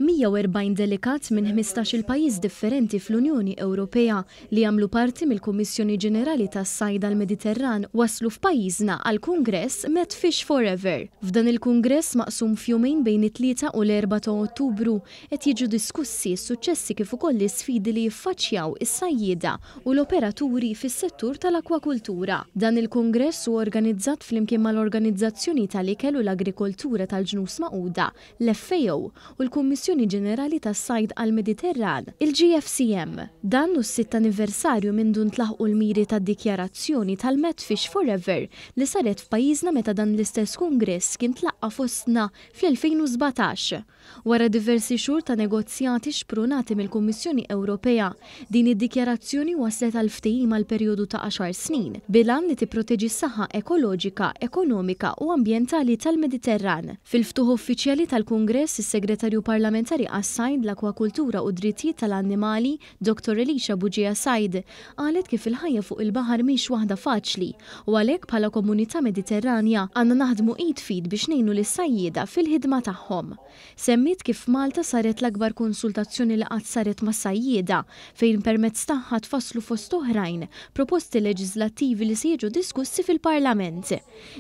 140 delegat minn 15-il pajjiż differenti fl-Unjoni Ewropea li jagħmlu parti mill-Kummissjoni Ġenerali tas-Sajd għall-Mediterran waslu f'pajjiżna għall-Kungress MedFish Forever. F'dan il-kungress maqsum f'jumejn bejn it-3 u l-4 ta' Ottubru qed jiġu diskussi s-suċċessi kif ukoll l-isfidi li jiffaċċjaw is-sajjieda u l-operaturi fis-settur tal-akkwakultura. Dan il-kungress hu organizzat flimkien mal-Organizzazzjoni tal-Ikel u l-Agrikoltura tal-Ġnus Magħquda, l-FAO, u l-Kummissjoni Ġenerali tas-Sajd għall-Mediterran, il-GFCM. Dan hu s-sitt anniversarju mindu ntlaħqu l-miri tad-dikjarazzjoni tal-MedFish Forever li saret f'pajjiżna meta dan l-istess kungress kien tlaqqa' fostna fl-2017. Wara diversi xhur ta' negozjati xprunati mill-Kummissjoni Ewropea, din id-dikjarazzjoni wasslet għal ftehim għal perjodu ta' għaxar snin, bil-għan li tipproteġi s-saħħa ekoloġika, ekonomika u ambjentali tal-Mediterran. Fil-ftuħ uffiċjali tal-Kungress, is-Segretarju Parlamentari għas-Sajd, l-Akwakultura u d-Drittijiet tal-Annimali, Dottor Elisha Bugeja Said, qalet kif il-ħajja fuq il-baħar mhix waħda faċli u għalhekk bħala komunità Mediterranja għandna naħdmu id f'id biex ngħinu lis-sajjieda fil-ħidma tagħhom. Semmiet kif f'Malta saret l-akbar konsultazzjoni li qatt saret mas-sajjieda fejn permezz tagħha tfasslu fost oħrajn proposti leġiżlattivi li se jiġu diskussi fil-Parlament.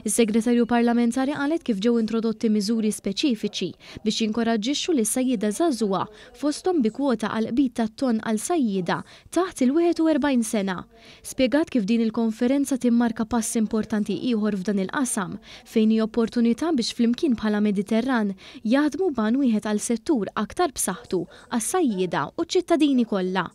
Is-Segretarju Parlamentari qalet kif ġew introdotti miżuri speċifiċi biex jinkoraġġixxu lis-sajjieda żagħżugħa fosthom bi kwota għall-qbid tat-tonn għal sajjieda taħt il-41 sena. Spjegat kif din il-konferenza timmarka pass importanti ieħor f'dan il-qasam, fejn hi opportunità biex flimkien bħala Mediterran jaħdmu b'għan wieħed għal settur aktar b'saħħtu għas-sajjieda u ċ-ċittadini kollha.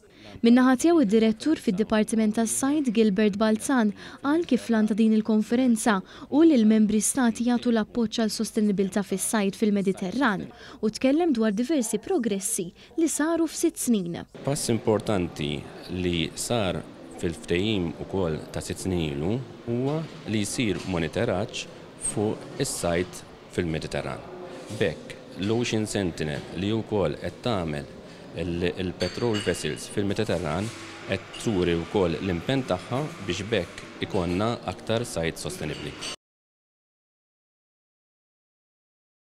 Min-naħa tiegħu id-Direttur fid-Dipartiment tas-Sajd Gilbert Balzan qal kif l-għan ta' din il-konferenza hu li l-membri stati jagħtu l-appoġġ għal sostenibilità fis-sajd fil-Mediterran u tkellem dwar diversi progressi li saru f'sitt snin. Pass importanti li sar fil-ftehim ukoll ta' sitt snin ilu huwa li jsir monitoraġġ fuq is-sajd fil-Mediterran. B'hekk, l-Ocean Sentinel li wkoll qed tagħmel il-patrol vessels fil-Mediterran qed turi wkoll l-impenn tagħha biex b'hekk ikollna aktar sajd sostenibbli.